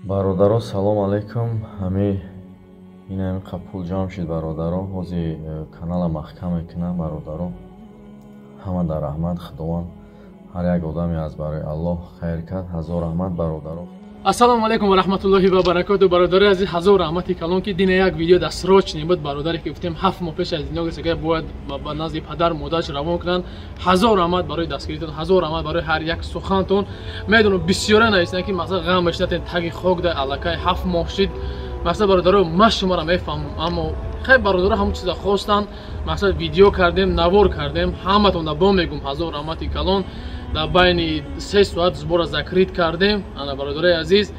Бародаро, салом алейкум. Ҳами ин ҳами пул ҷамъ шид, бародаро. Ҳозир канала маҳкам мекунам, бародаро. Ҳама дар раҳмат Худованд, ҳар як одаме аз барои Аллоҳ хайр кард. Ҳазор раҳмат, бародаро. Ассалому алайкум ва раҳматуллоҳи ва баракоту. Бародари азиз, ҳазор раҳмати калон, ки дина як видео дастрочне буд. Бародаре ки гуфтем, 7 моҳ пеш аз дунё гузашта, бояд ба назди падар модараш равон кунанд. Ҳазор раҳмат барои дастгиритон, ҳазор раҳмат барои ҳар як сухантон. Медонам, бисёра нависанд, ки масалан, ғам мешинатен, таги хок да аллакай 7 моҳ шид. Масалан, бародаро, ман шуморо мефаҳмам, аммо хай, бародаро ҳамон чиза хостанд. Масалан, видео кардем, навор кардем. Ҳаматон бо мегум, ҳазор раҳмати калон. Дар байни 3 соат сбора закрыть кардем. Ана, бародарои азиз,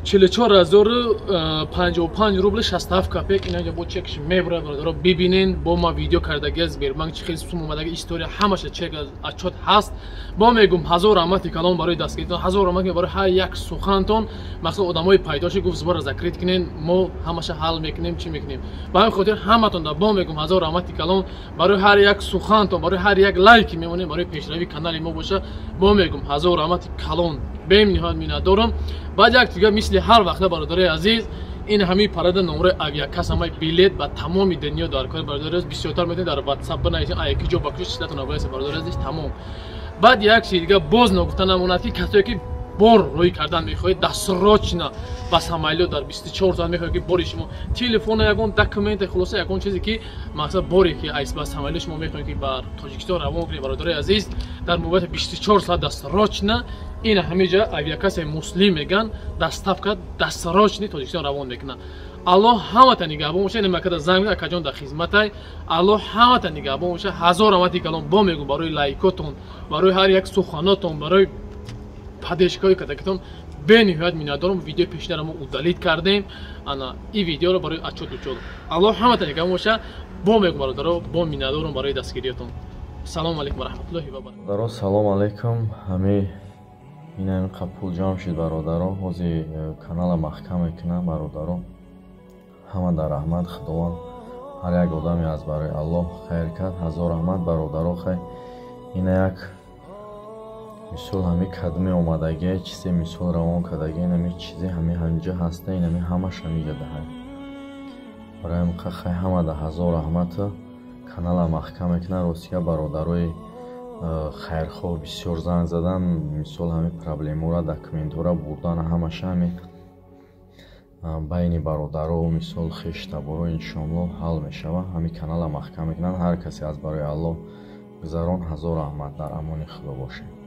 44 055 рубли 67 копеек. Инаҷа бо чекш мебурад, бародаро, бибинен. Бо ма видео кардаги, Сбербанк чи хеле сум омадаги, история ҳамаша, чек, отчёт ҳаст. Бо мегум, ҳазор раҳмати калон барои дастгиритон, ҳазор раҳмат барои ҳар як сухантон. Масалан, одамои пайдо шуд, гуфт: «Сбора закрыть кунен, мо ҳамаша ҳал мекунем, чӣ мекунем». Ба ҳамин хотир ҳаматон да бо мегум, ҳазор раҳмати калон барои ҳар як сухантон, барои ҳар як лайки мемонем, барои пешравии канали мо боша. Бо мегум, ҳазор раҳмати калон, бениҳоят миннатдорам. Баъд як дига, мисли ҳар вақта, бародарои азиз, ин ҳамин парада номраи авиакассамаи билет ба тамоми дунё дар кор. Бародари азиз, бисёртар метавонед дар Ватсап бинависед, аяки ҷо ба куҷо чизатон абояса, бародари азиз, тамом. Баъд як чизи дига боз ногуфта намонад, ки касое ки бор рӯй кардан мехоҳед дастрочно ба самолёт, дар 24 соат мехоҳед, ки бори шумо, телефона, ягон документе, хулоса, ягон чизе ки, мақсад, боре ки ба самолёт шумо мехоҳед, ки ба Тоҷикистон равон кунед, бародарои азиз, дар муддати 24 соат дастрочно ин ҳамиҷа авиакассаи Муслим меган, доставка дастрочный Тоҷикистон равон мекунад. Аллоҳ ҳамата нигаҳбон боша. Ин макада занг, акаҷон, дар хизматай. Аллоҳ ҳамата нигаҳбон боша. Ҳазор раҳмати калон бо мегум барои лайкотон, барои ҳар як суханотон, барои поддержкаҳои кадакатон бениҳоят миннатдорам. Видеои пешинара мо удалить кардем, ана ин видеоро барои отчёт учёт. Аллоҳ ҳамата нигаҳбон боша. Бо мегум, бародаро, бо миннатдорам барои дастгириятон. Салому алайкум ва раҳматуллоҳи ва баракатуҳ. Бародаро, салом алейкум. Ҳами ин ҳами пул ҷамъ шид, бародаро. Ҳозир канала маҳкам мекунам, бародаро. Ҳама дар раҳмат Худованд, ҳар як одаме аз барои Аллоҳ хайр кард. Ҳазор раҳмат, бародаро. Хай, ина як мисол, ҳами кадме омадагия, чизе, мисол, равон кардагия, инами чизе ҳами ҳамиҷа ҳаста, инами ҳамаш ҳамиҷа даҳай. Барои ҳамин хай, ҳама да ҳазор раҳмат. Канала маҳкам мекунам. Ростига, бародарои хайрхоҳ бисёр занг задан. Мисол, ҳамин проблемаро, документҳоро бурдан, ҳамаша ҳами байни бародаро, мисол, хештаборо, иншоаллоҳ, ҳал мешавад. Ҳамин канала маҳкам мекунанд. Ҳар касе аз барои Аллоҳ гузарон, ҳазор раҳмат. Дар амони Худо бошед.